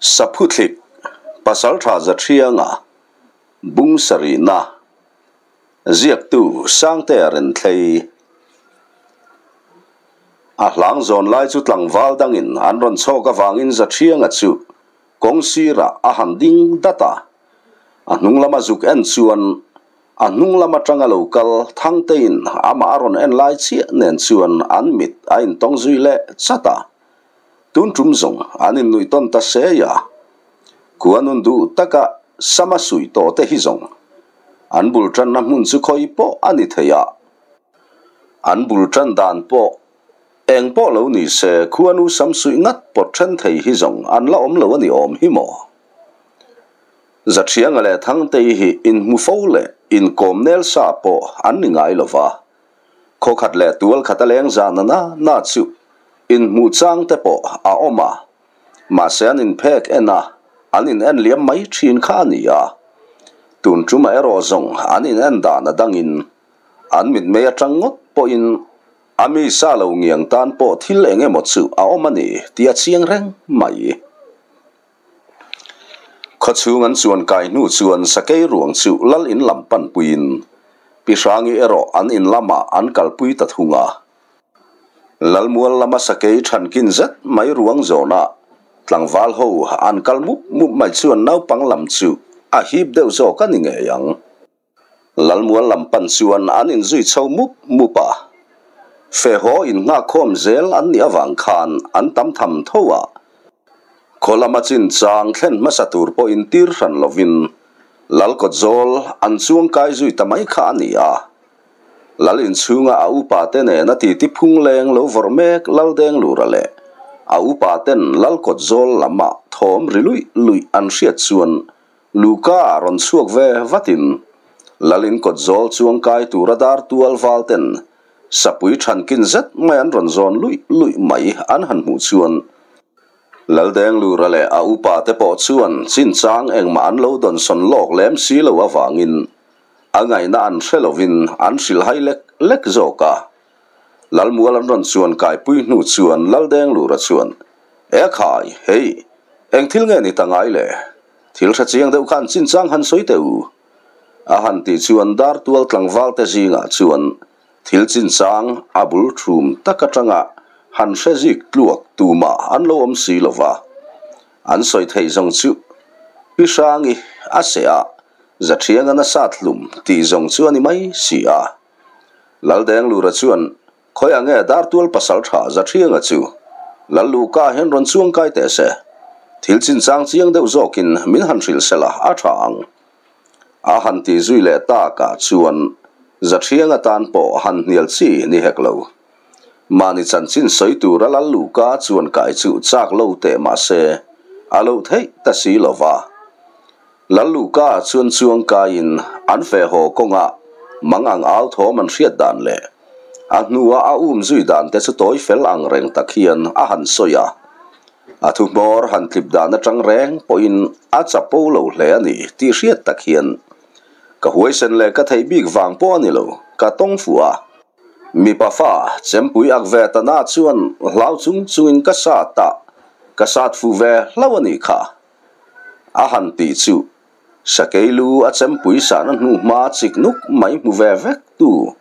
Saphuthlik, Pasaltha Zaṭhianga, Bung sarihna, Ziaktu Sangtea Renthlei. A hlang zawn lai chu tlangval dangin an rawn chhawk avangin Zaṭhianga chu kawng sirah a han ding dat a. A hnung lama zuk en chuan a hnung lam atanga lo kal Thangteiin amah a rawn en lai chiah nen chuan an mit a intawng zui leh chat a. Tun tum zawng an innuih tawn ta sei a, khua nun duh taka sama suih tawh te hi zawng an bul tanna hmun chu khawi pawh a ni thei a, an bul tan dan pawh eng pawh lo ni se khuanu sam suih ngat pawt then thei hi zawng an la awm lo a ni awm hi maw? Zathianga leh Thangtei hi inhmu fo leh inkawm nel sa pawh an ni ngai lo va. Khawkhat leh tual khat a leng zan a na na chu inhmuh chang te pawh a awm a, mahse an inphek en a, an in en liam mai thin kha a ni a. Tun tumah erawh zawng an in en dan a dangin an mitmei atang ngawt pawhin a mi sa lo ngiang tan pawh thil eng emaw chu a awm a ni tih a chiang reng mai. Khawchhung an chuan kai hnu chuan sakei ruang chu lal in lam panpuiin Pi Hrangi erawh an in lamah an kalpui ta thung a. Lalmual lama sakei thankin zet mai ruang zawnah tlangval ho an kal mup mup mai chuan naupang lam chu a hip deuh zawk a ni ngei ang. Lalmual lam pan chuan an inzui chho mup mup a, fehhaw innghakkhawm zel an nih avang khan an tam tham tho a, khaw lama chinchang thlen hmasa tur pawh intir hran lovin Lalkawtzawl an chuang kai zui ta mai kha a ni a. Lal inchhunga a upa te nena titi phung leng lo vawrh mek Laldenglura leh a upa ten Lalkawtzawl lamah thawm ri luih luih an hriat chuan Luka a rawn chhuak ve vatin Lalin kawt zawl chuang kai tura dar tual val ten sapui thankin zet mai an rawn zawn luih luih mai an han hmuh chuan Laldenglura leh a upa te pawh chuan chinchang engmah an lo dawnsawn lawk lem si lo avangin a ngaihna an hre lovin an hrilhhai lek lek zawk a. Lalmual an rawn chuan kaipui hnu chuan Laldenglura chuan, E khai, hei, eng thil nge ni ta ngai le? Thil hre chiang deuh khan chinchang han sawi teh u. A han tih chuan dar tual tlangval te zingah chuan thil chinchang a bul thum tak atanga han hre zik tluak tumah an lo awm si lo va. An sawi theih zawng chu Pi Hrangi a seh a, Zathianga nasa hlum tih zawng chu a ni mai si a. Laldenglura chuan Khawiah nge Dartual pasal tha Zaṭhianga chu Lalluka hian rawn chuang kai teh se, thil chinchang chiang deuh zawkin min han hrilh se la a tha ang. A han tih zui leh takah chuan Zaṭhianga tan pawh han hnial chi ni hek lo. Mahni chanchin sawi tura Lalluka chuan kai chu chak lo teh mah se a loh theih ta si lo va. Lalluka chuan chuang kaiin an feh haw kawngah mang ang au thawm an hriat dan leh a hnua a um zui dan te chu tawi fel ang reng tak hian a han sawi a. A thuhmawr han tlip dan atang reng pawhin a chapo lo hle a ni tih hriat tak hian ka huaisen leh ka theih bik vang pawh a ni lo, ka tawng fuh a. Mipa fa chempui ak ve ta na chuan hlau chung chungin ka sat a, ka sat fuh ve hlauh a nih kha. A han tih chu Sakei lu a chempui sahna hnu hma chik nuk mai hmu ve vek tu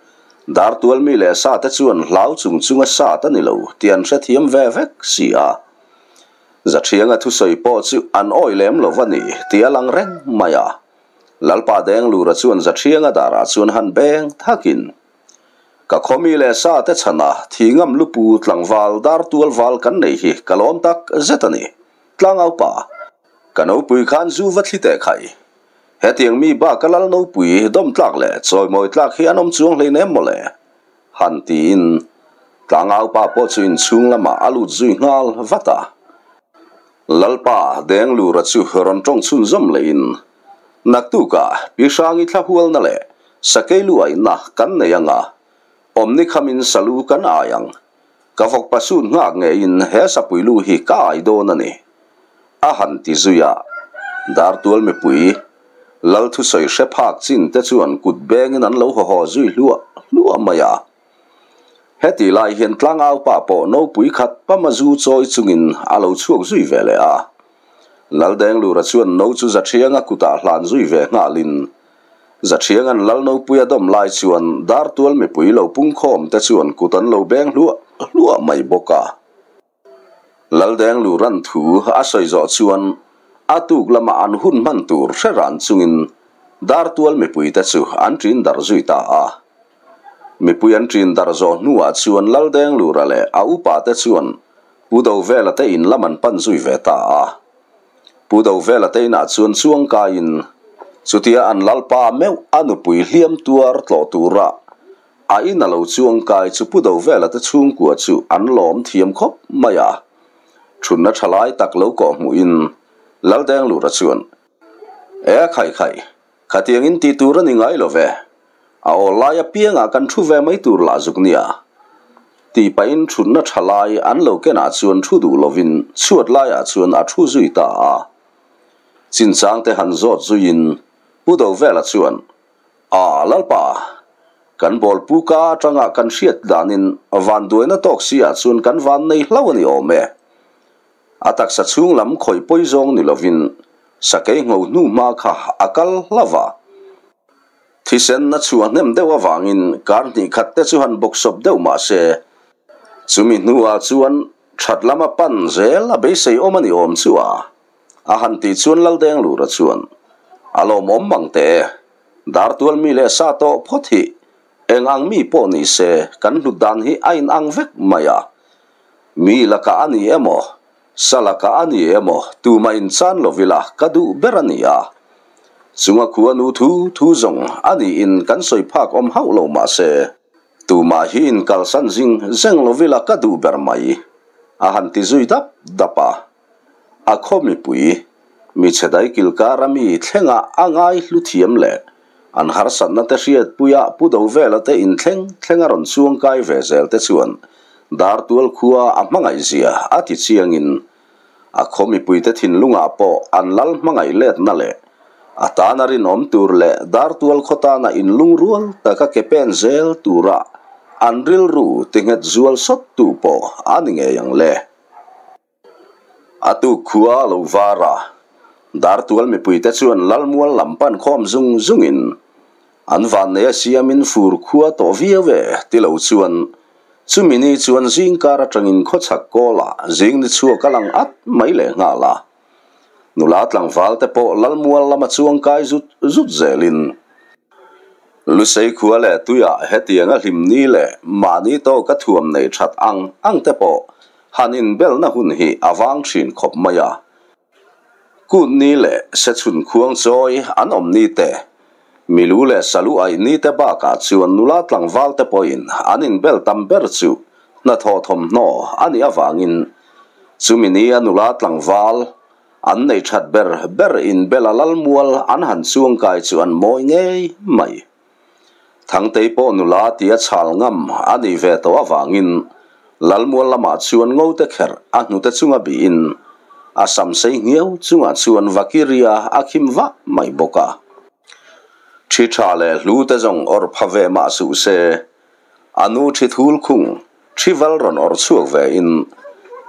Dartual mi leh sa te chuan hlau chung chunga sat a ni lo tih an hrethiam ve vek si a. Zathianga thusawi pawh chu an awih lem lo va ni tih a lang reng mai a. Lalpa Denglura chuan Zathianga darah chuan han beng thakin, Ka khawmi leh sa te chhana thingam lupu tlangval Dartual val kan nei hi ka lawm tak zet a ni. Tlangaupa, Ka nopui khan zu va thli teh khai. Hetiang mi bak ka lal nopui dawm tlak leh chawimawi tlak hi an awm chuang hleinem mawle. Han tiin Tlangaupa pawh chu inchhung lamah a lut zui nghal vat a. Lalpa Denglura chu rawn tawng chhunzawm lehin, Naktukah Pi Hrangi thla hualna leh Sakei luaihna kan nei anga, awmni khamin salu kan ai ang. Ka vawk pasut nghak ngeiin he sapui lu hi ka ai dawn a ni, a han ti zui a. Dartual mipui, Lal thusawi hre phak chin te chuan kut bengin an lo haw haw zui hluah hluah mai a. Heti lai hian tlangau pa pawh nopui khat pama zu chawi chungin a lo chhuak zui ve leh a. Laldenglura chuan no chu Zaṭhianga kutah hlan zui ve nghalin, Zaṭhianga'n Lalnopuia dawm lai chuan Dartual mipui lo pungkhawm te chuan kut an lo beng hluah hluah mai bawk a. Laldenglura'n thu a sawi zawh chuan a tuk lama an hun hman tur hre ran chungin Dartual mipuite chu an ṭin darh zui ta a. Mipui an ṭin darh zawh hnuah chuan Laldenglura leh a upate chuan Pu Dovela te in lam an pan zui ve ta a. Pu Dovela te inah chuan chuangkaiin chutia an lalpa meuh a nupui hliam tuar tlawh tura a in a lo chuangkai chu Pu Dovela te chhungkua chu an lawm thiam khawp mai a. Thunna tha lai tak lo kawh hmuhin Laldenglura chuan, E khai khai, Khatiangin tih tur a ni ngai lo ve. A awl lai apiangah kan thu ve mai tur lah zuk nia. Tih pahin thutna tha lai an lo kenah chuan thu duh lovin chhuat laiah chuan a thu zui ta a. Chinchang te han zawt zuiin Pu Dovela chuan, A, Lalpa, kan bawl pu ka atanga kan hriat danin vanduaina tawk si ah chuan kan van nei hlau a ni awm e. A taksa chhung lam khawih pawi zawng ni lovin sakei ngho hnu hma kha a kal hlauh a. Thisen a chhuah hnem deuh avangin kar hnih khat te chu han bawksawp deuh mah se, chumi hnuah chuan that lama pan zel a beisei awm a ni awm chu a, a han tih chuan Laldenglura chuan a lawmawm mang teh e, Dartual mi leh sa tawh phawt hi eng ang mi pawh ni se kan hlut dan hi a inang vek mai a. Mi lakah a ni emaw, sa lakah a ni emaw tumah inchan lo ila ka duh ber a ni a. Chunga khua nu thu thu zawng a niin kan sawi phak awm hauh lo mah se, tumah hi inkalsan zing zeng lo ila ka duh ber mai, a han ti zui dap dap a. A khaw mipui, mi chhe dai kilkar a mi thlenga a ngai hlu thiam leh an harsatna te hriatpuia Pu Dovela te inthleng thleng a rawn chuangkai ve zel te chuan Dartual khua a hmangaih zia a ti chiangin a khaw mipuite thinlungah pawh an lal hmangaih letna leh a tana rinawm tur leh Dartual khaw tana inlungrual taka ke pen zel tura an rilru tinghet zual sawt tu pawh a ni ngei ang le. A tuk khua a lo var a, Dartual mipuite chuan Lalmual lam pan khawm zung zungin an vannei a siamin fur khua tawh viau e ti lo chuan chumi ni chuan zingkar atangin khawchhak kawlah zing ni chhuak a lang at mai leh nghal a. Nula tlangval te pawh Lalmual lama chuang kai zut zut zelin Lusei khua leh tuiah hetianga hlim ni leh mahni tawka thuam nei that ang ang te pawh Han inbelna hun hi a vang thin khawp mai a. Kut ni leh sechhun khuang chawi an awm ni te, milu leh salu aih ni te bakah chuan nula tlangval te pawhin an inbel tam ber chu hnathawh thawmhnaw a nih avangin chumi ni a nula tlangval an neih that ber ber inbel a lalmual an han chuangkai chu an mawi ngei mai. Thangtei pawh nula tia chhal ngam a nih ve tawh avangin Lalmual lamah chuan ngote kherh a hnute chunga bihin a sam sei nghiau chungah chuan Vakiria a khim vah mai bawk a. Thi tha leh hlu te zawng awrh pha ve mah suh se, a nu thi thul khung thi val rawn awrh chhuak ve in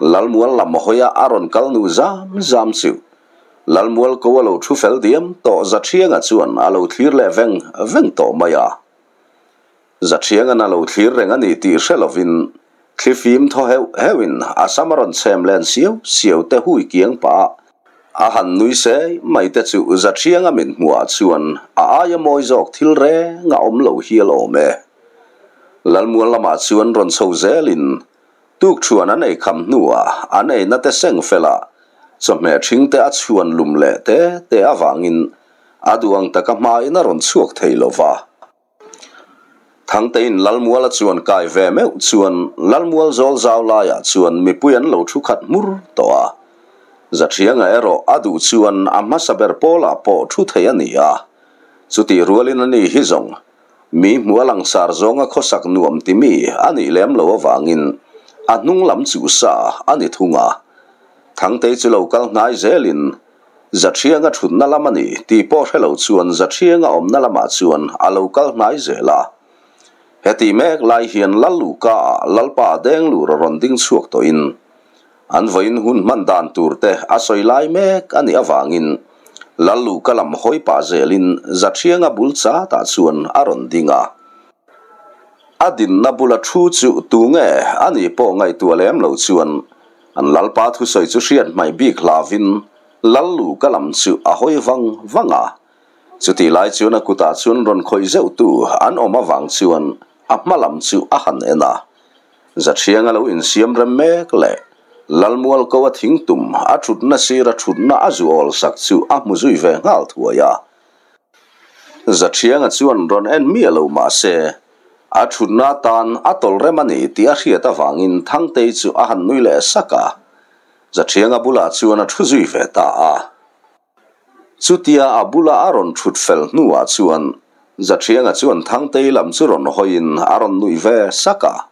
Lalmual lam hawiah a rawn kal nu zam zam chu Lalmual ko a lo thu fel diam tawh Zathianga chuan a lo thlir leh veng veng tawh mai a. Zathianga'n a lo thlir reng a ni tih hre lovin thlifim thaw heuh heuhin a sam a rawn chhem len siau siau te hui kiang pah a han nui sei mai te chu Zathianga min hmuhah chuan a aia mawi zawk thil reng a awm lo hial awm e. Lalmual lamah chuan rawn chho zelin Tukṭhuan an ei kham hnuah an eina te seng fela chawhmeh ṭhing te a chhuan lum leh te te avangin a duh ang taka hmain a rawn chhuak thei lo va. Thangtein Lalmuala chuan kai ve meuh chuan Lalmual zawl zau laiah chuan mipui an lo thu khat hmur tawh a. Zaṭhianga erawh a duh chuan a hmasa ber pawlah pawh thu thei a ni a. Chutih rualin a ni hi zawng Mi hmu a langsar zawnga khawsak nuam ti mi a nih lem lo avangin a hnung lam chuh sa a ni thung a. Thangtei chu lo kal hnai zelin Zathianga thutna lam a ni tih pawh hre lo chuan Zathianga awmna lamah chuan a lo kal hnai zel a. Heti mek lai hian Lalluka ah Lalpa a deng lur a rawn ding chhuak tawhin. An vawiin hun hman dan tur te a sawi lai mek a nih avangin Lal luhka lam hawi pah zelin Zaṭhianga bul chatah chuan a rawn ding a. A dinna bula thu chu tunge a nih pawh ngaihtuah lem lo chuan an Lalpa thusawi chu hriat hmaih bik hlavin Lal luhka lam chu a hawi vang vang a. Chutih lai chuan a kutah chuan rawn khawih zeuhtu an awm avang chuan a hma lam chu a han en a. Zaṭhianga lo insiam rem mek leh Lalmual ko a thing tum a ṭhutna sira ṭhutna a zu awl sak chu a hmu zui ve nghal thuai a. Zaṭhianga chuan rawn en miah lo mah se, a ṭhutna atan a tawlh rem a ni tih a hriat avangin Thangtei chu a han nui leh sak a. Zaṭhianga bulah chuan a ṭhu zui ve ta a. Chutia a bula a rawn thut fel hnuah chuan Zaṭhianga chuan Thangtei lam chu rawn hawiin a rawn nuih ve sak a.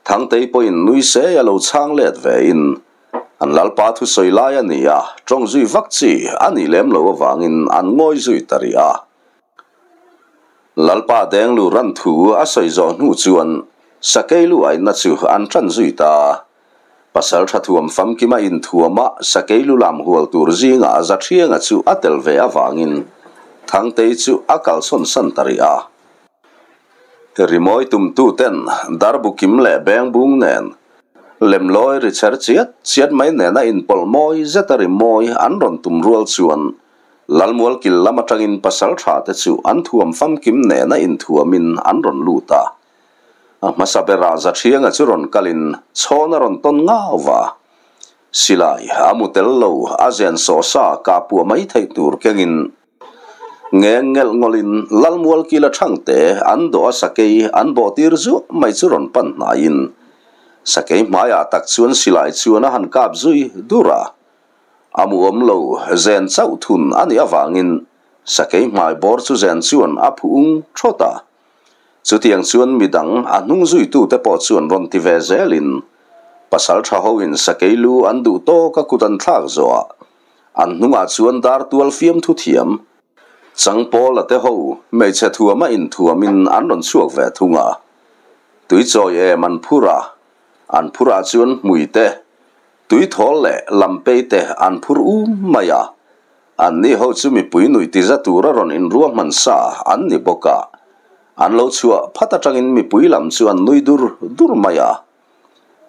Thangtei pawhin nui se a lo chhang let vein an Lalpa thusawi lai a ni a, ṭawng zui vak chi a nih lem loh avangin an ngawi zui ta rih a. Lalpa Denglu ran thu a sawi zawh hnu chuan Sakei lu aihna chu an ṭan zui ta. Pasal tha thuam famkima inthuama sakei lu lam hual tur zingah Zaṭhianga chu a tel ve avangin Thangtei chu a kalsawn san ta rih a. Rimawi tumtuten darbu kim leh bengbung nen lemlawi ri chher chiat chiat mai nena inpawlh mawi zeta rimawi an rawn tum rual chuan Lalmual kil lam atangin pasal tha te chu an thuam famkim nena inthuamin an rawn lut a. A hmasa berah Zaṭhianga chu rawn kalin chhawn a rawn tawn ngau va. Silai a mu tel lo, a zen sawh sa kah puah mai theih tur kengin ngeng ngelh ngawlhin Lalmual kila thangte an dawh a sakei an bawh tir zuah mai chu rawn pan hnaiin sakei hmaiah tak chuan silai chuan a han kap zui dur a. A mu awm lo, zen chauh thun a nih avangin sakei hmai bawr chu zen chuan a phu ung thawt a. Chutiang chuan midang a hnung zuitute pawh chuan rawn ti ve zelin pasal tha hoin sakei lu an duh tawk a kut an thlak zawh a, an hnungah chuan dar tual fiamthu thiam Changpawla te ho hmeichhe thuama inthuamin an rawn chhuak ve thung a. Tuichawi em an phur a, an phurah chuan hmui te, tuithawl leh lampei te an phur um mai a. An ni ho chu mipui nuih ti za tura rawn inruahman sa an ni bawk a, an lo chhuah phat atangin mipui lam chu an nui dur dur mai a.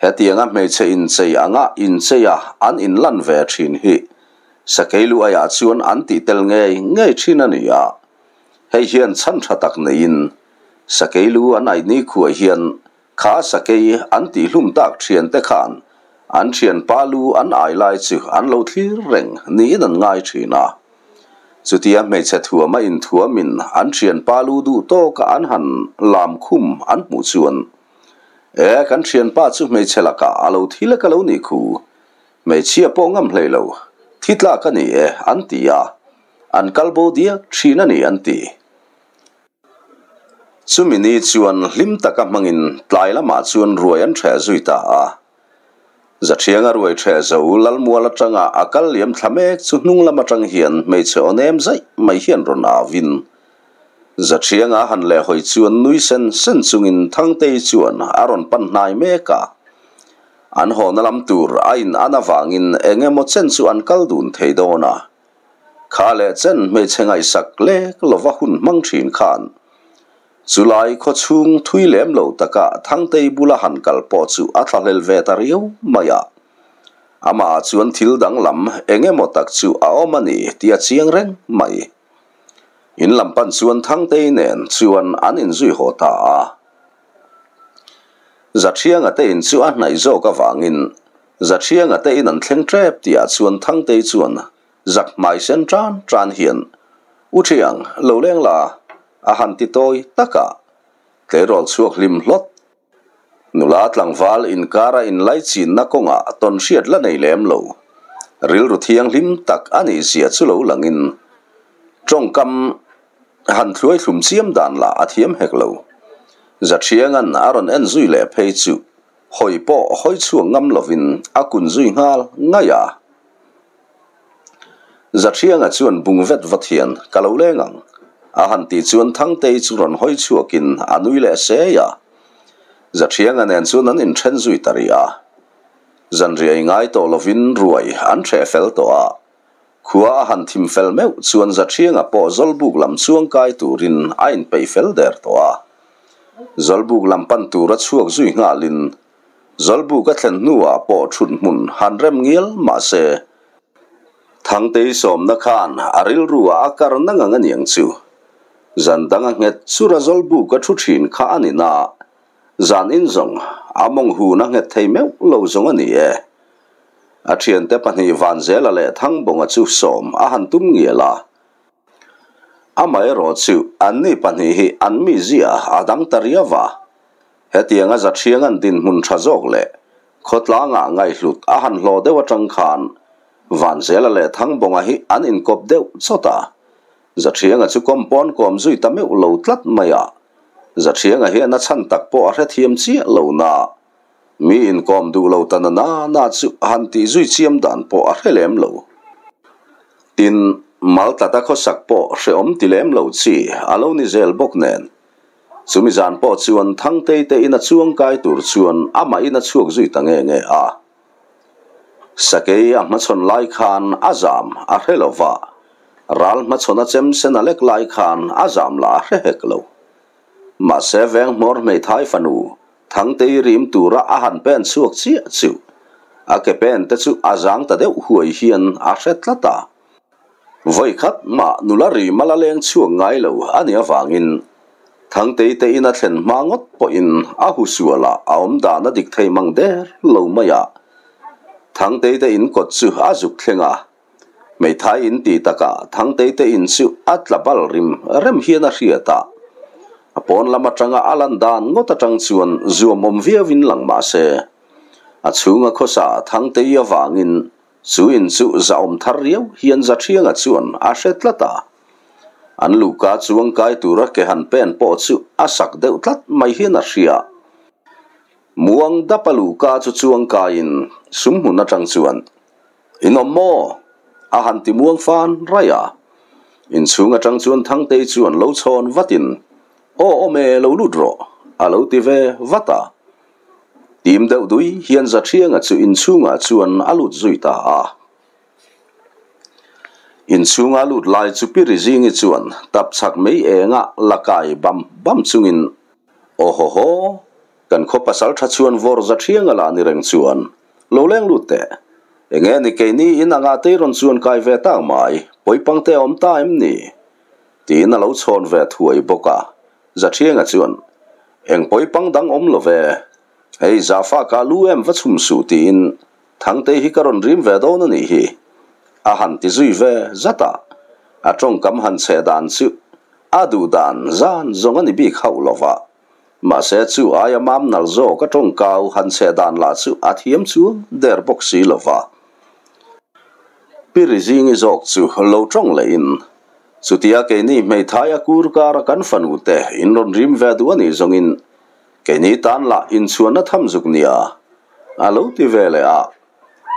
Hetianga hmeichhe inchei anga inchei a an inlan ve thin hi Sakei lu aiah chuan an tih tel ngei ngei thin a ni a. Hei hian chhan tha tak neiin Sakei lu an aih nikhuah hian Kha sakei an tihhlum tak thiante khan an thianpa lu an ai lai chu an lo thlir reng niin an ngai thin a. Chutia hmeichhe thuama inthuamin an thianpa lu duh tawka an han lam khum an hmuh chuan, E, kan thianpa chu hmeichhe lakah a lo thi lek a lo nih khu, hmeichhia pawh ngam hlei lo, thi tlak a ni e an ti a, an kal bo diak thin a ni an ti. Chumi ni chuan hlim taka hmangin tlai lamah chuan ruai an ṭheh zui ta a. Zaṭhianga ruai ṭheh zo Lalmual aṭanga a kal liam thla mek chu hnung lam aṭang hian hmeichhe aw nem zaih mai hian rawn auin. Zaṭhianga han lehhawi chuan nui sen sen chungin Thangtei chuan a rawn pan hnai mek a. An hawna lam tur a in an avangin eng emaw chen chu an kal dun thei dawn a. Kha leh chen hmeichhe ngaihsak lek lova hun hmang thin khan chulai khaw chhung thui lem lo taka Thangtei bula han kal pawh chu a thlahlel ve ta riau mai a. Amah chuan thil danglam eng emaw tak chu a awm a ni tih a chiang reng mai. In lam pan chuan Thangtei nen chuan an inzui haw ta a. Zaṭhianga te in chu a hnaih zawk avangin Zaṭhianga te in an thleng ṭep tihah chuan Thangtei chuan zak hmai sen ṭan ṭan hian, U ṭhiang, lo leng la, a han ti tawi tak a, tleirawl chhuak hlim hlawt. Nula tlangval inkara inlaichinna kawngah tawn hriat la nei lem lo. Rilru thianghlim tak a nih zia chu lo langin ṭawngkam Han thluai thlum chiam dan lah a thiam hek lo. Zaṭhianga'n a rawn en zui leh phei chu hawi pawh hawi chhuak ngam lovin a kun zui nghal ngaih a. Zaṭhianga chuan bung vet vat hian ka lo leng ang a han tih chuan Thangtei chu rawn hawi chhuakin a nui leh sei a. Zaṭhianga nen chuan an inṭhen zui ta rih a. Zanriah ei ngai tawh lovin ruai an hreh fel tawh a, khua a han thim fel meuh chuan Zaṭhianga pawh Zawlbuk lam chuangkai turin a inpeih fel der tawh a. Zawlbuk lam pan tura chhuak zui nghalin Zawlbuk a thlen hnuah pawh ṭhut hmun han rem ngial mah se, Thangtei sawmna khan a rilru ah a kar na ngang a niang chu. Zan dang a nghet chur a Zawlbuk a ṭhu ṭhin kha a ni na. Zan in zawng a mawng hun a nghet thei meuh lo zawng a ni e. A ṭhiante pahnih Vanzela leh Thangbawnga chu sawm a han tum ngial a. Amaherawh chu anni pahnih hi an mizia a dang ta riau a. Hetianga Zaṭhiang an dinhmun ṭha zawk leh khawtlangah ngaihhlut a han hlawh deuh aṭang khan Vanzela leh Thangbawnga hi an inkawp deuh chawt a. Zaṭhianga chu kawm pawn kawm zui ta meuh lo tlat mai a. Zaṭhianga hian a chhan tak pawh a hrethiam chiah lo na. Mi inkawm duh lo ta na na na chu han tih zui chiam dan pawh a hre lem lo. Tin, Maltlata khawsak pawh hrehawm ti lem lo chi a lo ni zel bawk nen. Chumi zan pawh chuan Thangtei te ina chuangkai tur chuan amah in a chhuak zui ta nge nge a. Sakei a hmachhawn lai khan a zam a hre lo va, ral hmachhawn a chem sen a lek lai khan a zam lah a hre hek lo. Mahse veng hmawr hmeithai fanu Thangtei rim tura a han pen chhuak chiah chu a ke pen te chu a zang ta deuh huai hian a hre tlat a. Vawi khat mah nula ri mal a leng chhuak ngai lo a nih avangin Thangtei te in a thlen hma ngawt pawhin a hu sual a, a awm dan a dik thei mang der lo mai a. Thangtei te in kawt chu a zuk thleng a, hmeithai in ti takah Thangtei te in chu a tla bal rim rem hian a hriat a. A pawn lam atanga a lan dan ngawt atang chuan zuamawm viauin lang mah se, a chhunga khawsa Thangtei avangin Chu in chu zahawm thar riau hian Zaṭhianga chuan a hre tlat a. An luhka chuang kai tura ke han pen pawh chu a sak deuh tlat mai hian a hria. Muang dapa luhka chu chuang kaiin sum hmun aṭang chuan, In awm maw? a han ti muang fan raih a. Inchhung aṭang chuan Thangtei chuan lo chhawn vatin, Aw awm e, lo lut rawh, a lo ti ve vat a. Tim deuh dui hian Zaṭhianga chu inchhungah chuan a lut zui ta a. Inchhunga lut lai chu Pi Rizingi chuan tap chhak mei enga la kai bam bam chungin, Aw haw haw, kan khaw pasal ṭha chuan vawr Zaṭhianga lah ni reng chuan lo leng lut teh. Enge ni keini in anga tei rawn chuan kai ve tak mai, pawipang te a awm ta em ni? Tiin a lo chhawn ve thuai bawk a. Zaṭhianga chuan, Eng pawi pang dang awm lo ve. Hei Zafa ka lu em va chhum suh tiin Thangtei hi ka rawn rim ve dawn a nih hi. A han ti zui ve zat a, a tawngkam han chheh dan chu a duh dan zan zawng a ni bik hauh lo va. Mahse chu aia mam nal zawk a tawngkau han chheh dan lah chu a thiam chuang der bawk si lo va. Pi Rizingi zawk chu lo tawng lehin Chutia keini hmeithai a kur kara kan fanu te in rawn rim ve duh a nih zawngin keini tan lah inchhuanna tham zuk nia a lo ti ve leh a.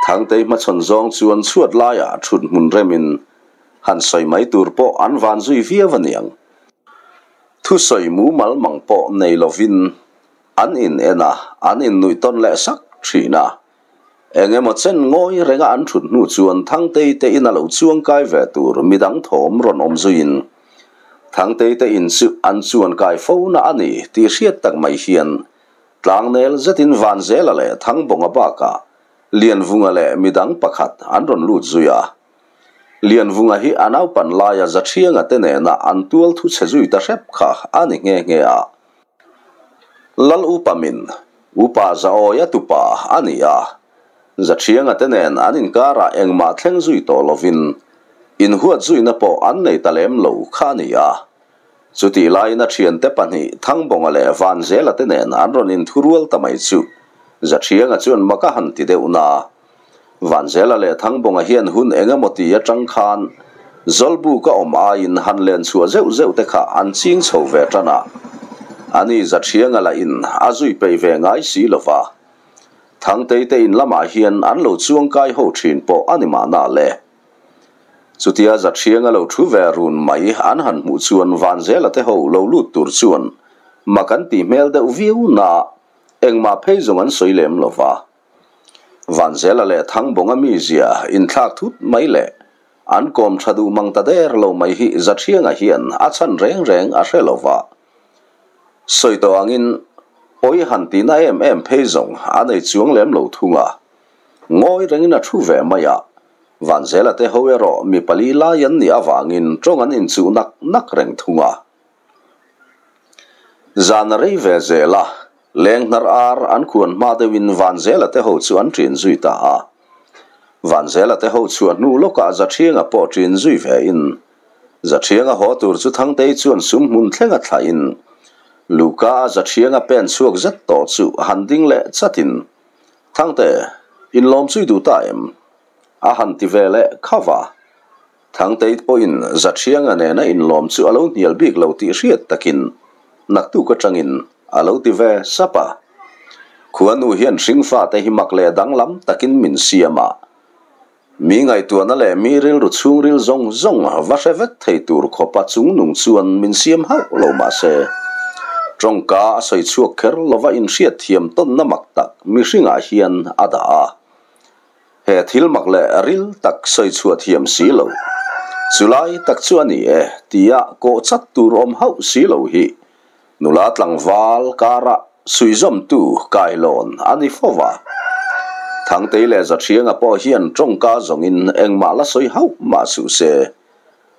Thangtei hmachhawn zawng chuan chhuat laiah thut hmun remin han sawi mai tur pawh an van zui viau a niang. Thusawi mumal mang pawh nei lovin an in en a, an innuih tawn leh sak thin a. Eng emaw chen ngawi renga an thut hnu chuan Thangtei te in a lo chuang kai ve tur midang thawm rawn awm zuiin Thangtei te in chu an chuan kai fo na a ni tih hriat tak mai hian tlangnel zetin Vanzela leh Thangbawnga bakah Lianvunga leh midang pakhat an rawn lut zui a. Lianvunga hi a naupan laia Zaṭhianga te nena an tual thu chhe zui ta hrep kha a ni nghe nghe a. Lal upa min, upa Zaawia tupa a ni a. Zaṭhianga te nen an inkarah engmah thleng zui tawh lovin inhuat zuina pawh an nei ta lem lo kha a ni a. Chutih laiin a ṭhiante pahnih Thangbawnga leh Vanzela te nen an rawn inthurual ta mai chu Zaṭhianga chuan mak a han ti deuh na. Vanzela leh Thangbawnga hian hun eng emaw ti atang khan Zawlbuk a awm aiin han len chhuah zeuh zeuh te kha an ching chho ve tan a. Ani Zaṭhianga lah in a zui peih ve ngai si lo va. Thangtei te in lamah hian an lo chuangkai ho thin pawh a ni mahna le. Chutia Zaṭhianga lo thu ve run mai an han hmuh chuan Vanzela te ho lo lut tur chuan mak an tih hmel deuh viau na, engmah phei zawng an sawi lem lo va. Vanzela leh Thangbawnga mizia inthlak thut mai leh an kawm tha duh mang ta der lo mai hi Zathianga hian a chhan reng reng a hre lo va. Sawi tawh angin pawi han tihna em em phei zawng a nei chuang lem lo thung a. Ngawi rengin a thu ve mai a, Vanzela te ho erawh mi pali lai an nih avangin tawng an inchuh nak nak reng thung a. Zan a rei ve zel a, leng hnar ar an khuan hma deuhin Vanzela te ho chu an ṭin zui ta a. Vanzela te ho chhuah hnu lawkah Zathianga pawh ṭin zui ve in, Zathianga haw tur chu Thangtei chuan sum hmun thleng a thlah in, Luhka a Zathianga pen chhuak zet tawh chu han ding leh chat in, Thangte, inlawm chui duh ta em? A han ti ve leh kha va. Thangtei pawhin Zathianga nena inlawm chu a lo hnial bik lo tih hriat takin naktuk atangin a lo ti ve sap a. Khuanu hian hringfate hi mak leh danglam takin min siam a. Mi ngaihtuahna leh mi rilru chhungril zawng zawng va hre vek thei tur khawpa chungnung chuan min siam hauh lo mah se, tawngka a sawi chhuak kher lova inhriat thiam tawnna mak tak mihringah hian a dah a. He thil mak leh ril tak sawi chhuah thiam si lo, chulai tak chu a ni e tia kawh chat tur awm hauh si lo hi nula tlangval karah suihzawmtu kailawn a ni fo va. Thangtei leh Zathianga pawh hian tawngka zawngin engmah la sawi hauh mah suh se,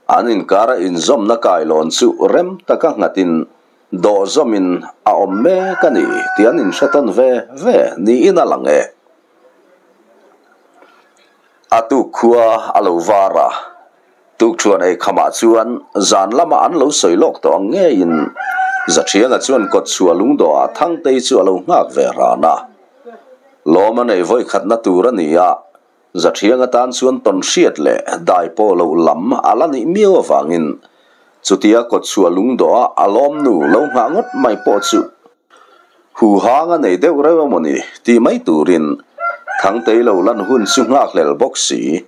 an inkara inzawmna kailawn chu rem taka nghatin dawhzawmin a awm mek a ni tih an inhre tawn ve ve niin a lang e. A tuk khua a lo var a, tukṭhuan ei khamah chuan zan lama an lo sawi lawk tawh ang ngeiin Zathianga chuan kawtchhuah lungdawhah Thangtei chu a lo nghak ve ran a. Lawm a nei vawikhatna tur a ni a, Zathianga tan chuan tawnhriat leh dai pawh loh lam a la nih miau avangin chutia kawtchhuah lungdawha a lawmnu lo nghah ngawt mai pawh chu Huhang a nei deuh reuh emawni tih mai turin Thangtei lo lan hun chu nghakhlel bawk si,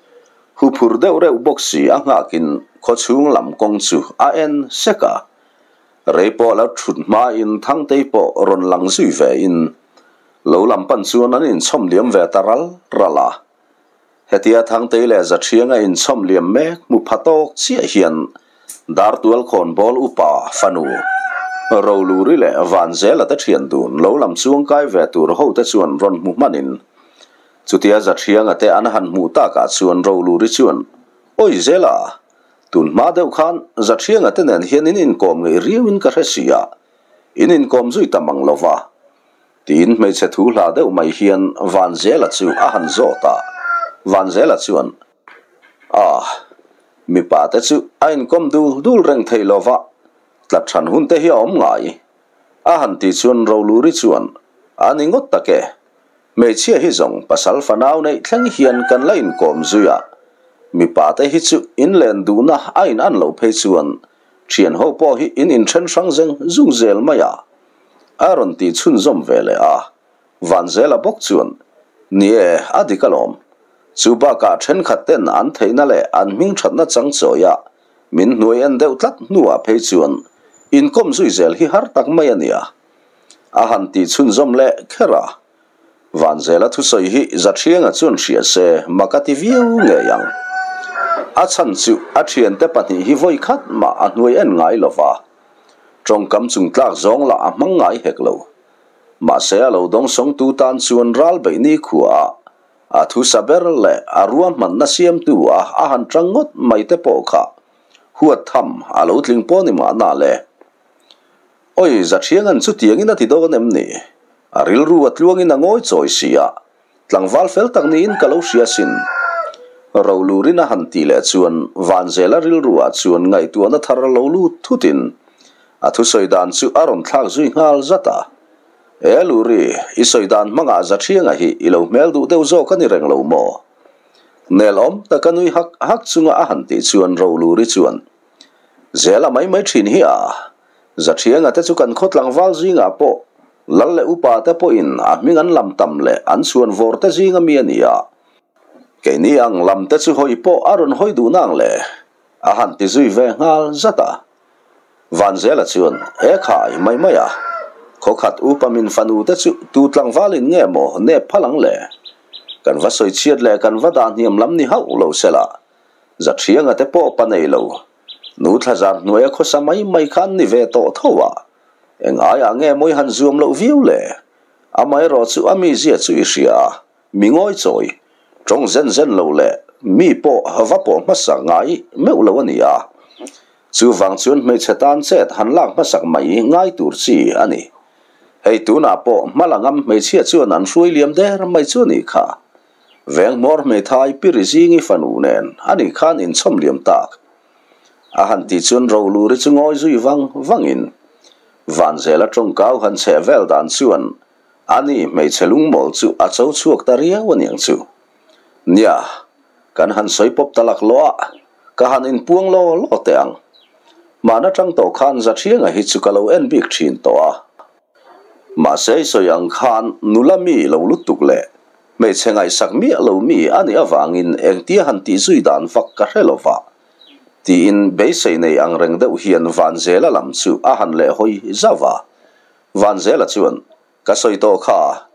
huphur deuh reuh bawk si a nghakin khawchhung lam kawng chu a en sek a. Rei pawh lo thut hmain Thangtei pawh rawn lang zui vein lo lam pan chuan an inchhawm liam ve ta ral ral a. Hetia Thangtei leh Zathianga inchhawm liam mek hmu pha tawk chiah hian Dartual khawnbawl upa fanu Roluri leh Vanzela te thian dun lo lam chuangkai ve tur ho te chuan rawn hmu hmanin chutia Zathianga te an han hmuh takah chuan Roluri chuan Awi Zela, tun hma deuh khan Zathianga te nen hian in inkawm ngei riauin ka hre si a, in inkawm zui ta mang lova. Tiin hmeichhe thu hla deuh mai hian Vanzela chu a han zawt a, Vanzela chuan, Ah, mipa te chu a inkawm dul dul reng thei lo va, tlat hran hun te hi a awm ngai. A han ti chuan Roluri chuan, A ni ngawt tak e, hmeichhia hi zawng pasal fanau neih thleng hian kan la inkawm zui a, mipa te hi chu inlen duhna a in an loh phei chuan thian ho pawh hi in inthen hrang zeng zung zel mai a. A rawn tih chhunzawm ve leh a, Vanzela bawk chuan, Ni e, a dik alawm. Chu bakah thenkhat ten an theihna leh an hming thatna chang chawia min hnuai en deuh tlat hnuah phei chuan inkawm zui zel hi har tak mai a nia. A han tih chhunzawm leh kher a. Vanzela thusawi hi Zathianga chuan hria se mak a ti viau ngei ang. A chhan chu a thiante pahnih hi vawi khat mah a hnuai en ngai lova. Tawngkam chung tlak zawng lah a hmang ngai hek lo. Mahse a lo dawngsawngtu tan chuan ral beih ni khuaah a thusa ber leh a ruahmanna siamtu a a han tang ngawt mai te pawh kha huat tham a lo tling pawh ni mahna le. Oi, Zathianga'n chutiangin a ti dawn em ni? A rilru a tluangin a ngawi chawi si a. Tlangval fel tak niin ka lo hria sin. Rolurin a han tih leh chuan Vanzela rilruah chuan ngaihtuahna thar a lo lut thutin a thusawi dan chu a rawn thlak zui nghal zat a. E Luri, i sawi dan hmangah Zathianga hi i lo hmel duh deuh zawk a ni reng lo maw? Nelawm taka nui hak hak chunga a han tih chuan Roluri chuan, Zela mai mai thin hi a, Zathianga te chu kan khaw tlangval zingah pawh Lal leh upa te pawhin a hming an lam tam leh an chhuan vawr te zinga mi a ni a, keini ang lam te chu hawi pawh a rawn hawi duh nang le, a han ti zui ve nghal zat a. Vanzela chuan, E khai, mai mai a, khawkhat upa min fanu te chu tu tlangvalin nge maw nep phal ang le? Kan va sawi chhiat leh kan va dah hniam lam ni hauh lo sela, Zathianga te pawh pa nei lo. Nu thlazar hnuaia khawsa mai mai kha an ni ve tawh tho a, eng aiah nge mawi han zuam loh viau le? Amaherawh chu a mizia chu i hria a, mi ngawi chawi, tawng zen zen lo leh mi pawh va pawh hmasa ngai meuh lo a ni a. Chuvang chuan hmeichhe tan chet han lak hmasak mai ngai tur chi a ni. Hei tunah pawh hma la ngam hmeichhia chuan an hruai liam der mai chu a nih kha. Veng hmawr hmeithai Piri Zingi fanu nen a nih khan inchhawm liam tak. A han tih chuan Roluri chu ngawi zui vang vangin Vanzela tawngkau han chheh vel dan chuan ani hmeichhe lungmawl chu a cho chhuak ta riau a niang chu. Nia, kan han sawi pawp ta lak lawh a, ka han inpuang law law teh ang. Hmana tang tawh khan Zathianga hi chu ka lo en bik thin tawh a. Mahse i sawi ang khan nula mi lo lutuk leh hmeichhe ngaihsak miah lo mi a nih avangin engtia han tih zui dan vak ka hre lo va, tiin beisei nei ang reng deuh hian Vanzela lam chu a han leh hawi zauh a. Vanzela chuan, Ka sawi tawh kha,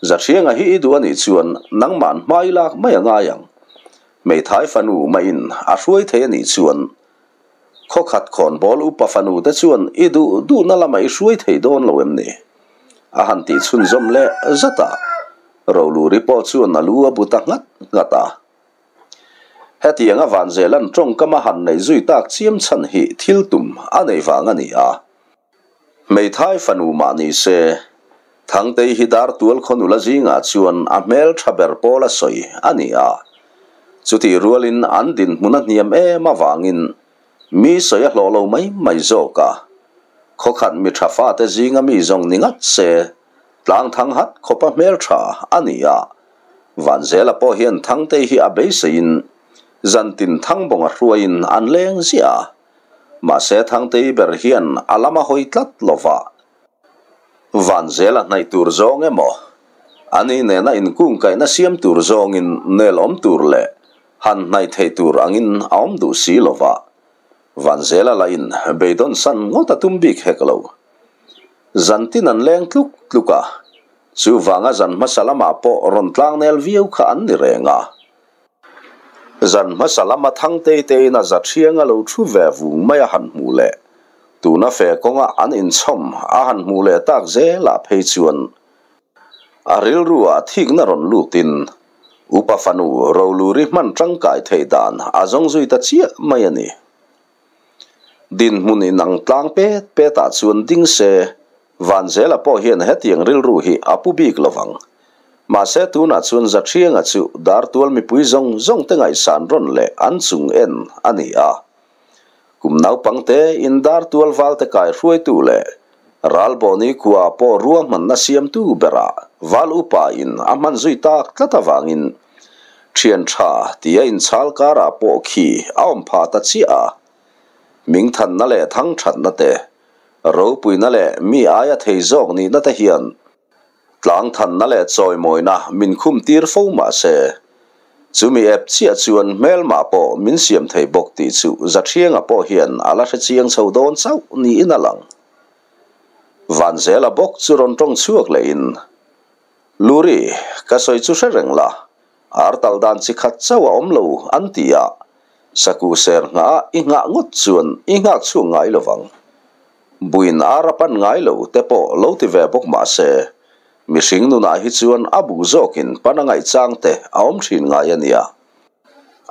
Zathrianga hi i duh a nih chuan nangmahn hma i lak mai a ngai ang. Hmeithai fanu maiin a hruai thei a nih chuan khawkhat khawnbawl upa fanu te chuan i duh duhna lamah i hruai thei dawn lo em ni? A han tih chhunzawm leh zat a, Roluri pawh chuan a lu a bu ta nghat nghat a. Hetianga Vanzelan tawngkam a han neih zui tak chiam chhan hi thil tum a nei vang a ni a. Hmeithai fanu mah ni se, Thangtei hi dar tual khaw nula zingah chuan a hmel tha ber pawl a sawi a ni a. Chutih rualin an dinhmun a hniam em avangin mi sawi a hlawh lo mai mai zawk a. Khawkhat mi tha fate zinga mi zawng ni ngat se, tlang thang hat khawpa hmel tha a ni a. Vanzela pawh hian Thangtei hi a beiseiin zantin Thangbawnga hruaiin an leng ziah a. Mahse Thangtei ber hian a lam a hawi tlat lo va. Vanzela hnaih tur zawng emaw, ani nena inkungkaihna siam tur zawngin nel awm tur leh han hnaih theih tur angin a awm duh si lo va. Vanzela lahin beidawn san ngawt a tum bik hek lo. Zantin an leng tluk tluk a, chuvanga zan hmasa lamah pawh rawn tlangnel viau kha an ni reng a. Zan hmasa lama Thangtei tein a za thiang a lo thu ve vung mai a han hmuh leh, tuna fe kawnga an inchhawm a han hmuh leh tak zelah phei chuan a rilru ah thikna rawn lutin upa fanu Roluri hman tangkai theih dan a zawng zui ta chiah mai a ni. Dinhmun inang tlang pet pet ah chuan ding se Vanzela pawh hian hetiang rilru hi a pu bik lo vang. Mahse tunah chuan Zathianga chu Dartual mipui zawng zawng te ngaihsan rawn leh an chung en a ni a. Kum naupangte in Dartual valte kai hruaitu leh Ralbawni khua pawh ruahmanna siamtu berah Val upa in a hman zui tak tlat avangin Thian tha tia inchhal karah pawh khi a awm phah ta chiah a. Mingthanna leh thangthatna te Ropuina leh mi aia thei zawk nihna te hian tlangthanna leh chawimawina min khum tir fo mah se, chumi ep chiah chuan hmelmah pawh min siam thei bawk tih chu Zathianga pawh hian a la hre chiang chho dawn chauh niin a lang. Vanzela bawk chu rawn tawng chhuak lehin, Luri, ka sawi chu hre reng la, Ar tal dan chi khat chauh a awm lo an ti a, saku ser nghah i nghah ngawt chuan i nghak chhuak ngai lo vang. Buin ar a pan ngai lo te pawh lo ti ve bawk mah se, mihring nunah hi chuan a buk zawkin pan a ngaih chang te a awm thin ngai a nia.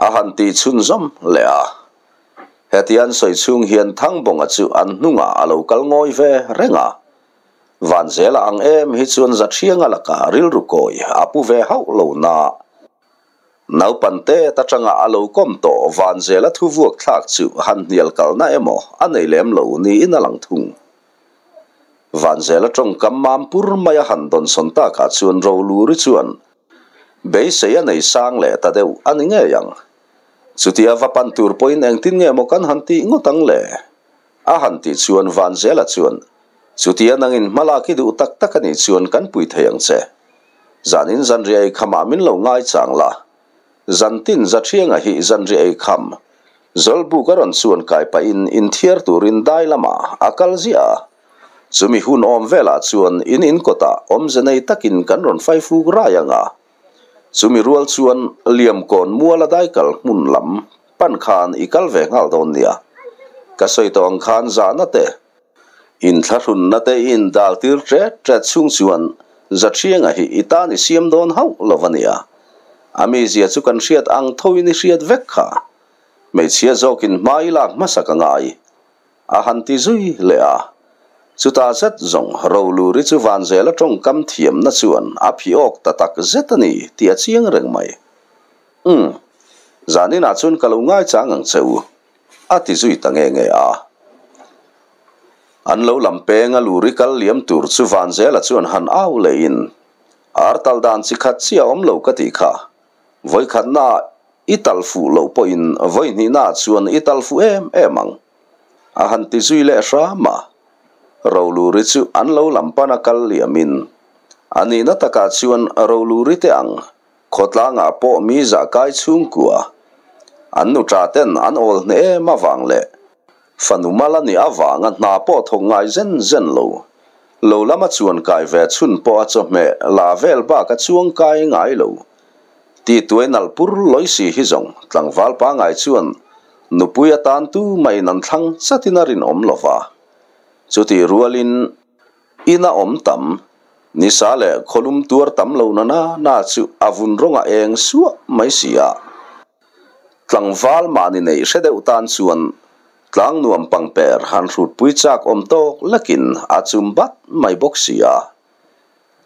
A han tih chhunzawm leh a. Heti an sawi chhung hian Thangbawnga chu an hnungah a lo kal ngawi ve reng a. Vanzela ang em hi chuan Zathianga lakah rilru kawi a pu ve hauh lo na. Naupante atanga a lo kawm tawh Vanzela thu vuak thlak chu han hnial kalna emaw a nei lem lo niin a lang thung. Vanzela tawngkam mam pur mai a han dawnsawn takah chuan Roluri chuan beisei a nei sang leh ta deuh a ni ngei ang. Chutia va pan tur pawhin engtin nge maw kan han tih ngawt ang le? A han tih chuan Vanzela chuan, Chutia nangin hmalak i duh tak tak a nih chuan kan pui thei ang che. Zanin zanriah ei khamah min lo ngai chang la. Zantin Zathianga hi zanriah ei kham Zawlbuk a rawn chuan kai pahin inthiar turin dai lamah a kal ziah a. Chumi hun awm velah chuan in inkawtah awmze nei takin kan rawn faifuk rai ang a. Chumi rual chuan Liamkawn muala daikal hmun lam pan khan i kal ve nghal dawn nia. Ka sawi tawh ang khan zahna te, inthlahrunna te i indal tir ṭet ṭet chhung chuan Zaṭhianga hi i tan i siam dawn hauh lo va nia. A mizia chu kan hriat ang thoin i hriat vek kha. Hmeichhia zawkin hma i lak hmasak a ngai. A han ti zui leh a. Chutah zet zawng Roluri chu Vanzela tawngkam thiamna chuan a phih awk ta tak zet a ni tih a chiang reng mai. Umm. Zaninah chuan ka lo ngaichang ang che u, a ti zui ta nge nge a. An lo lam peng a luri kal liam tur chu Vanzela chuan han au lehin, Ar tal dan chi khat chiah a awm lo ka tih kha. Vawikhatnaah i tal fuh loh pawhin vawihnihnaah chuan i tal fuh em em ang, a han ti zui leh hram a. Roluri chu an lo lam pana kal liamin, a nihna takah chuan Roluri te ang khawtlangah pawh mi zahkai chhungkua an nuṭa ten an awl hneh em avang leh Fanu mal a nih avanga hna pawh thawk ngai zen zen lo. Lo lama chuan kai ve chhun pawh a chawhmeh la vel bak a chuang kai ngai lo. Ti tuai nalh pur lawi si hi zawng tlangval pangai chuan nupui atan tu mahin an thlang chatin a rinawm lo va. Chutih rualin ina awm tam, nisa leh khawlum tuar tam lo na na na chu a vun rawng a eng suah mai si a. Tlangval mahni neih hre deuh tan chuan tlang nuam pangper han hrutpui chak awm tawk lekin a chum bat mai bawk si a.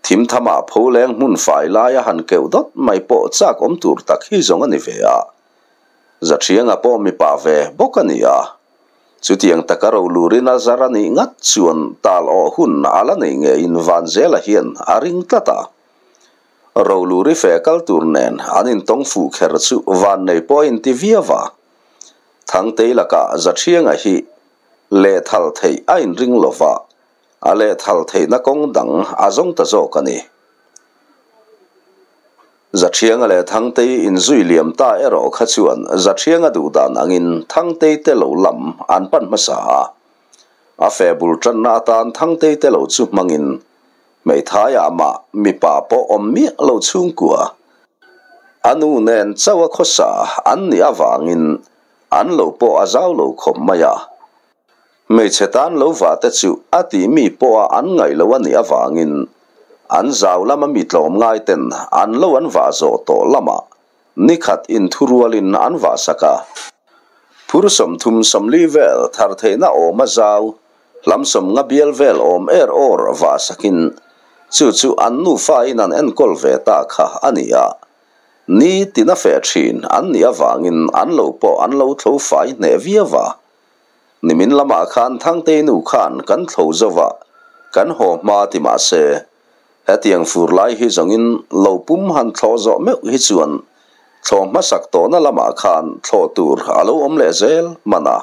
Thim thamah pholeng hmun fai laia han keuh dawt mai pawh chak awm tur tak hi zawng a ni ve a. Zathianga pawh mipa ve bawk a ni a. Chutiang taka rolurin a zar a nih ngat chuan tal awh hun a la nei ngeiin Vanzela hian a ring tlat a. Roluri fe kal tur nen an intawng fuh kher chu vannei pawh a inti viau a. Thangtei lakah Zathianga hi lehthal theih a inring lo va, a lehthal theihna kawng dang a zawng ta zawk a ni. Zathianga leh Thangtei inzui liam ta erawh kha chuan Zathianga duhdan angin Thangtei te lo lam an pan hmasa a. A fe bul tanna atan Thangtei te lo chu hmangin Hmeithaiah mah mipa pawh awm miah lo chhungkua a nu nen chauh a khawsa an nih avangin an lo pawh a zau lo khawp mai a. Hmeichhe tan lo vah te chu a tih mi pawha an ngaih loh a nih avangin an zau lama mi tlawm ngai ten an lo an vah zawh tawh lamah nikhat inthurualin an vah sak a. Phur 30, 40 vel thar theihna awm a zau Hlam 50 bial vel awm er awr vah sakin chu chu an nufa in an enkawl ve ta kha a ni a. Ni tina feh thin an nih avangin an lo pawh an lo thlo fai hneh viau a. Nimin lamah khan Thangtei nu khan kan thlo zo va, kan haw hma ti mah se, hetiang fur lai hi zawngin lo pum han thlawh zawh meuh hi chuan thlawh hmasak tawhna lamah khan thlawh tur a lo awm leh zel hman a.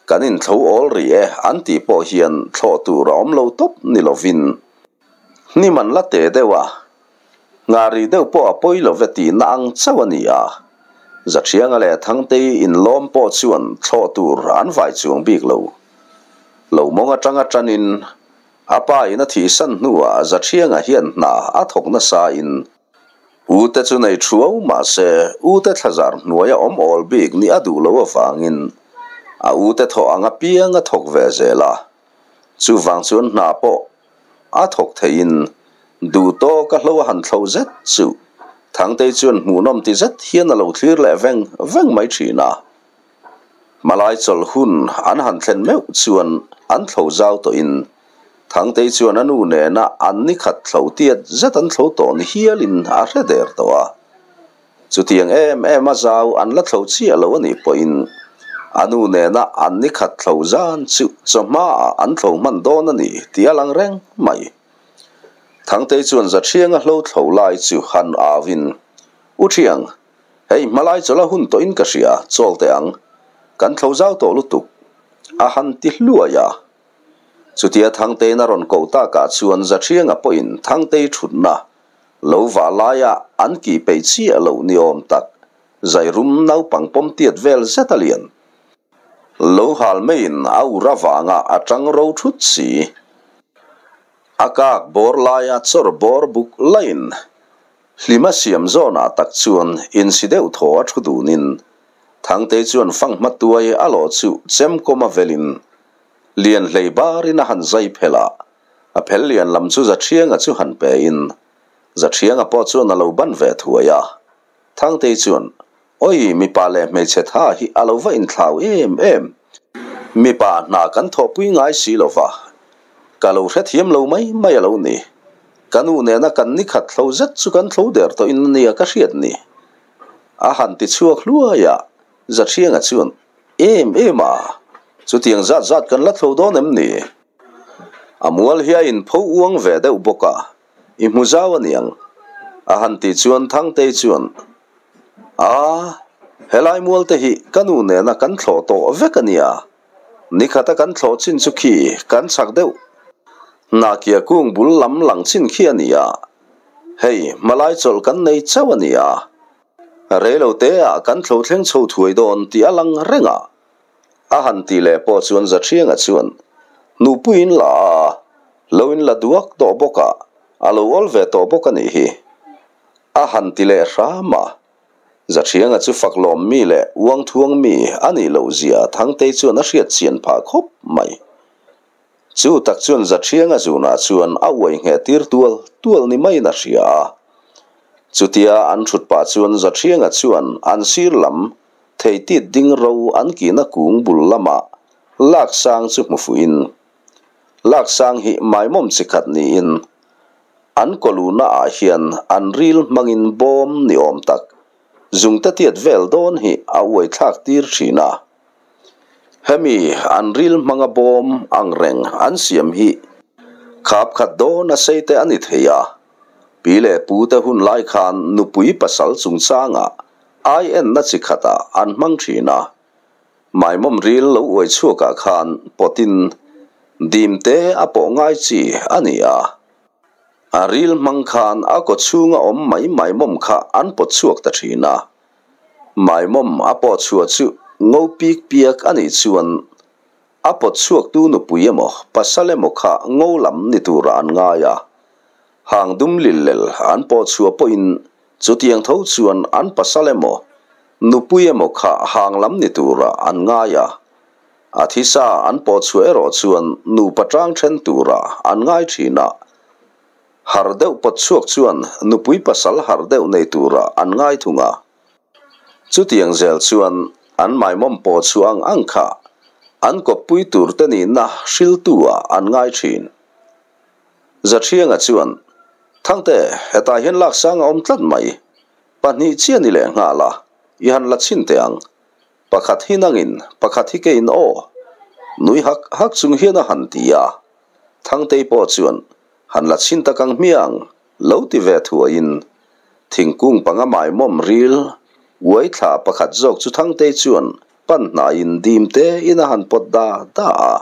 Kan inthlo awl rih e an tih pawh hian thlawh tur a awm lo tawp ni lovin hnim an la te deuh a, nghah rih deuh pawh a pawi lo ve tihna ang chauh a ni a. Zathianga leh Thangtei inlawm pawh chuan thlawh tur an vai chuang bik lo. Lo mawng atanga tanin a pa in a thihsan hnuah Zathianga hian hna a thawk nasa in U te chu nei thuau mahse U te thlazar hnuaia awm awl bik nih a duh loh avangin a U te thawh ang apiang a thawk ve zel a. Chuvang chuan hna pawh a thawk theihin duh tawk a hlo a han thlo zet chu Thangtei chuan hmuhnawm ti zet hian a lo thlir leh veng veng mai thin a. Hmalai chawlh hun an han thlen meuh chuan an thlo zau tawhin Thangtei chuan a nu nena an ni khat thlo tiat zet an thlo tawh ni hialin a hre der tawh a. Chutiang em em a zau an la thlo chiah lo a nih pawhin a nu nena an ni khat thlo zan chu chawhmaah an thlo hman dawn a ni tih a lang reng mai. Thangtei chuan Zathianga hlo thlo lai chu han auin, U Thiang, Hei hmalai chawlh a hun tawhin ka hria, chawl teh ang. Kan thlo zau tawh lutuk. A han ti hluai a. Chutia Thangteiin a rawn koh takah chuan Zathianga pawhin Thangtei thutna lo vah laia an kih peih chiah loh ni awm tak, zairum naupang pawm tiat vel zet a lian. Lo hal maiin a ur avanga a tang ro thut si. A kak bawr laia chawr bawr buk laiin. Hlima siam zawnah tak chuan insi deuh thaw a thu dunin Thangtei chuan fanghma tuai a lawh chu chemkawm a velin lian hlei barin a han zai phel a, a phel lian lam chu Zaṭhianga chu han pein Zaṭhianga pawh chuan a lo ban ve thuai a. Thangtei chuan, Oi, mipa leh hmeichhe tha hi a lo va inthlau em em. Mipa hna kan thawhpui ngai si lo va, ka lo hrethiam lo mai mai a lo ni. Ka nu nena kan ni khat thlo zet chu kan thlo der tawhin a nia ka hriat ni. A han ti chhuak hluai a, Zaṭhianga chuan, Em em a, chutiang zat zat kan la thlo dawn em ni? A mual hi a inpho uang ve deuh bawk a, I hmu zau a niang. A han tih chuan Thangtei chuan, A, helai mual te hi ka nu nena kan thlawh tawh vek a nia. Nikhata kan thlawh chin chu khi kan chak deuh. Hnakia kung bul lam lang chin khi a nia. Hei, hmalai chawlh kan nei chauh a nia. Reilo te ah kan thlo thleng chho thuai dawn tih a lang reng a. A han tih leh pawh chuan Zaṭhianga chuan Nupuiin la a, lo in la duak tawh bawk a, a lo awl ve tawh bawk a nih hi. A han ti leh hram a. Zaṭhianga chu faklawm mi leh uangthuang mi a nih loh zia Thangtei chuan a hriat chian phah khawp mai. Chu tak chuan Zaṭhianga zunah chuan a uai ngheh tir tual tual ni maiin a hria a. Chutia an ṭhut pah chuan Zaṭhianga chuan an sir lam theitit ding ro an kihna kung bul lamah Laksang chu hmu fuhin, Laksang hi maimawm chi khat niin an kawluna ah hian an ril hmangin bawm ni awm tak zungte tiat vel dawn hi a uai thlak tir ṭhin a. Hemi an ril hmanga bawm ang reng an siam hi khap khat dawn a sei te a ni thei a. Pi leh pu te hun lai khan nupui pasal chungchangah ai enna chi khatah an hmang thin a. Maimawm ril lo uai chhuakah khan pawtin dim te a pawh ngai chi a ni a. A ril hmang khan a kaw chhunga awm mai maimawm kha an pawt chhuak ta thin a. Maimawm a pawh chhuah chu ngo pik piak a nih chuan a pawt chhuaktu nupui emaw pasal emaw kha ngo lam ni turah an ngai a. Hang dum lillel an pawh chhuah pawhin chutiang tho chuan an pasal emaw nupui emaw kha hang lam ni turah an ngai a. A thisa an pawh chhuah erawh chuan nupa tang then turah an ngai thin a. Har deuh pawt chhuak chuan nupui pasal har deuh nei turah an ngai thung a. Chutiang zel chuan an maimawm pawh chhuah ang ang kha an kawppui tur te nihna hriltu ah an ngai thin. Zaṭhianga chuan, Thangte, hetah hian laksang a awm tlat mai. Pahnih chiah ni leh nghal a, i han la chhin teh ang. Pakhat hi nangin, pakhat hi keiin aw. Nui hak hak chung hian a han ti a. Thangtei pawh chuan, Han la chhin tak ang hmiang, lo ti ve thuaiin thingkung panga maimawm ril uai thla pakhat zawk chu Thangtei chuan pan hnaiin dim tein a han pawt da da a.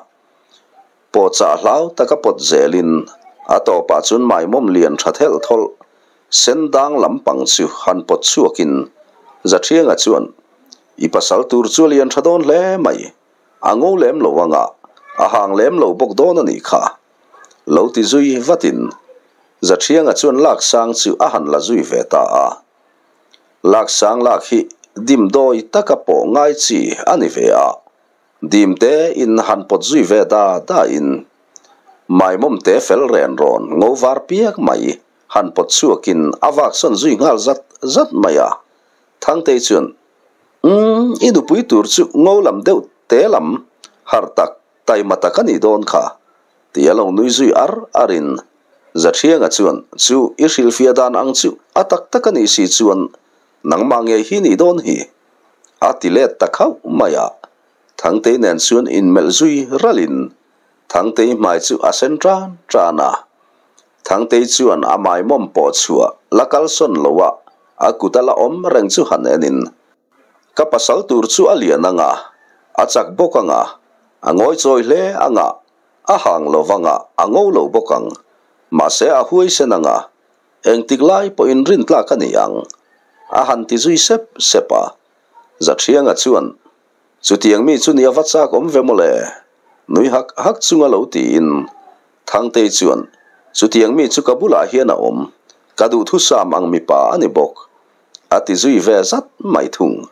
Pawhchah hlau taka pawt zelin a tawpah chuan maimawm lian tha thelh thawlh sen dang lampang chu han pawt chhuakin Zaṭhianga chuan, I pasal tur chu a lian tha dawn hle mai, a ngo lem lo anga a hang lem lo bawk dawn a nih kha. Lo ti zui vatin Zaṭhianga chuan Laksang chu a han la zui ve ta a. Laksang lak hi dim dawi taka pawh ngai chi a ni ve a, dim te in han pawt zui ve da da in Maimawm te fel ren rawn ngo var piak mai han pawt chhuakin a vaksawn zui nghal zat zat mai a. Thangtei chuan, Umm, i nupui tur chu ngo lam deuh te lam harh tak Taima tak a nih dawn kha, ti a lo nui zui ar ar in Zaṭhianga chuan chu i hrilhfiah dan ang chu a tak tak a nih si chuan nangmah ngei hi nih dawn hi, a ti let ta khauh mai a. Thangtei nen chuan inmelh zui ralh in Thangtei hmai chu a sen tan tan a. Thangtei chuan a maimawm pawh chhuah la kalsawn lo a, a kut a la awm reng chu han en in Ka pasal tur chu a lian anga, a chak bawk anga, a ngawi chawi hle anga, a hang lo vanga, a ngo lo bawk ang. Mahse a huaisen anga, engtik lai pawhin rintlak a ni ang, a han ti zui sep sep a. Zaṭhianga chuan, Chutiang mi chu ni a va chak awm ve mawle, nui hak hak chunga lo tiin Thangtei chuan, Chutiang mi chu ka bulah hian a awm. Ka duhthusam ang mipa a ni bawk, a ti zui ve zat mai thung.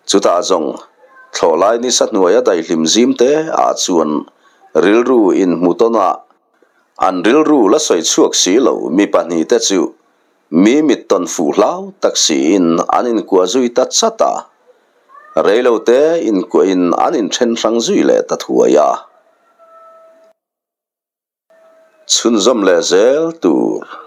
Chutah zawng, thlawhlai nisa hnuaia daihlim zim te ah chuan rilru inhmu tawn a, an rilru la sawi chhuak si lo mi pahnihte chu mi mit tawn fuh hlau tak siin an inkuah zui ta chat a, reilote inkuahin an inthen hrang zui leh ta thuai a. Chhunzawm leh zel tur.